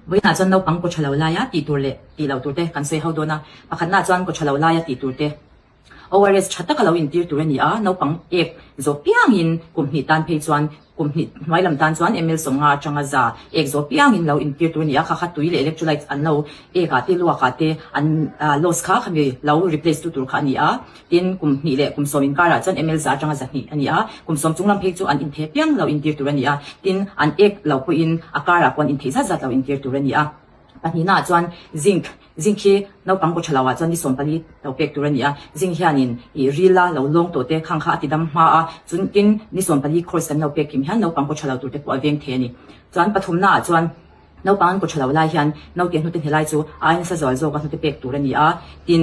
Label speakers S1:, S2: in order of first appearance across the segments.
S1: Vawiinah chuan naupang kaw tha lo laia tih tur leh tih loh tur te kan sawi ho dawn a, pakhatnaah chuan kaw tha lo laia tih tur te ORS tha taka lo intir tur a ni a, naupang ek zawh piangin kum hnih tan phei chuan kum hnih hnuai lam tan chuan ml 50 atanga 100 ek zawh piangin lo intir tur a ni a, kha kha tui leh electrolytes an lo ek ah te luak ah te an loss kha khami lo replace tu tur kha a ni a. Tin, kum hnih leh kum sawm inkarah chuan ml 100 atanga 200 a ni a, kum sawm chung lam phei chu an inthei piang lo intir tur a ni a, tin, an ek lo pawhin a karah pawh an intheih zat zat lo intir tur a ni a. Pahnihnaah chuan zinc, zinc hi naupang kaw tha loah chuan ni 14 lo pek tur a ni a, zinc hianin ih rila lo lawng tawh te khang kha a ti dam hma a, chun tin ni 14 course kan lo pek kim hian naupang kaw tha lo tur te pawh a veng thei a ni. Chuan pathumnaah chuan. Naupang an kaw tha lo lai hian naute hnute hne lai chu ai nasa zual zawk a hnute pek tur a ni a, tin,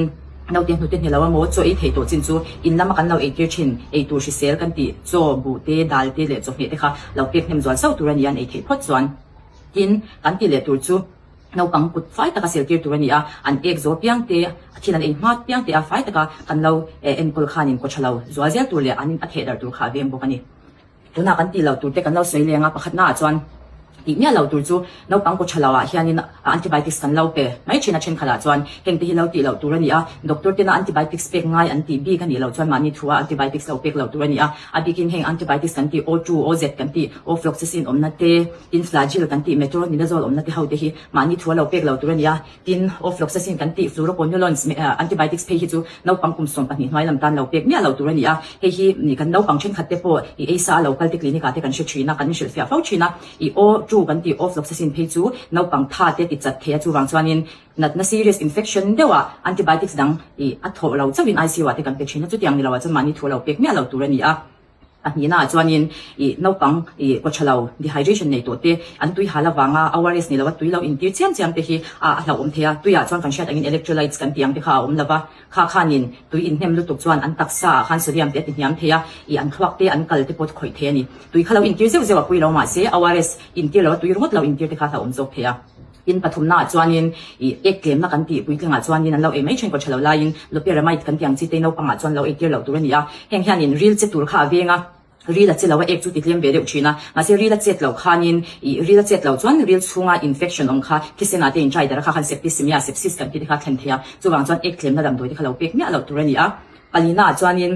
S1: naute hnute hne lo emaw chaw ei theih tawh chin chu in lama kan lo eitir thin, ei tur hrisel kan tih chaw, buh te, dal te leh chawhmeh te kha lo pek hnem zual sauh tur a ni a, an ei theih phawt chuan. Tin, kan tih leh tur chu naupang kut fai taka seltir tur a ni a, an ek zawl piang te, thil an ei hma piang te a fai taka kan lo enkawl khanin kaw tha lo zual zel tur leh an a thehdarh tur kha a veng bawk a ni. Tunah kan tih loh tur te kan lo sawi leng a, pakhatnaah chuan tih miah loh tur chu naupang kaw tha loah hianin antibiotics kan lo pe mai thin a, thenkhatah chuan heng te hi lo tih loh tur a ni a, doctor tena antibiotics pek ngai an tih bik a nih loh chuan mahni thua antibiotics lo pek loh tur a ni a, a bikin heng antibiotics kan tih O2, OZ kan tih, ofloxacin awmna te, tin flagyl kan tih metronidazole awmna te ho te hi mahni thua lo pek loh tur a ni a. Tin, ofloxacin kan tih fluoroquinolones antibiotics phei hi chu naupang kum 12 hnuai lam tan lo pek miah lo tur a ni a. Hei hi kan naupang thenkhat te pawh i ei sa a lo kal te clinic ah te kan hre thin a, kan inhrilhfiah fo thin a. I O2 kan tih ofloxacin phei chu naupang tha te ti chat thei a, chuvang chuanin natna serious infection deuh ah antibiotics dang i a thawh lo chauhin ICU ah te kan pe thin a, chutiang ni lo ah chuan mahni thu a lo pek miah lo tur a ni a. Pahnihnaah chuanin ih naupang ih kaw tha lo, dehydration nei tawh te, an tui hal avanga ORS ni lova tui lo intir chiam chiam te hi a hlauhawm thei a. Tuiah chuan kan hriat angin electrolytes kan tih ang te kha a awm lova, kha khanin tui inhnem lutuk chuan an taksa ah khan sodium te a ti hniam thei a, ih an thluak te an kal te pawh khawih thei a ni. Tui kha lo intir zeuh zeuh a pui lo mahse ORS intir lova tui ringawt lo intir te kha a hlauhawm zawk thei a. Tin pathumnaah chuanin ih ek tlemna kan tih puitlingah chuanin an lo ei mai thin kaw tha lo laiin loperamide kan tih ang chi te naupangah chuan lo eitir loh tur a ni a. Heng hianin ril che tur kha a veng a, ril a che lo a ek chu ti tlem ve deuh thin a. Mahse ril a chet loh khanin ih ril a chet loh chuan ril chhunga infection awm kha thisenah te in try darh a kha khan septicemia, sepsis kan tih te kha a thlen thei a. Chuvang chuan ek tlemna damdawi te kha lo pek miah loh tur a ni a. Palinaah chuanin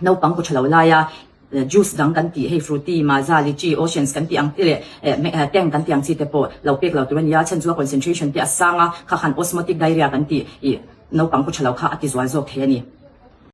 S1: naupang kaw tha lo laia Juice dang kan tih hei Fruity, Maaza, Lychee, Oceans kan tih ang te leh Tang kan tih ang chi te pawh lo pek lo tur a ni a, chhan chu a concentration te a sang a, kha khan osmotic diarrhea kan tih ih naupang kaw tha lo kha a ti zual zawk thei a ni.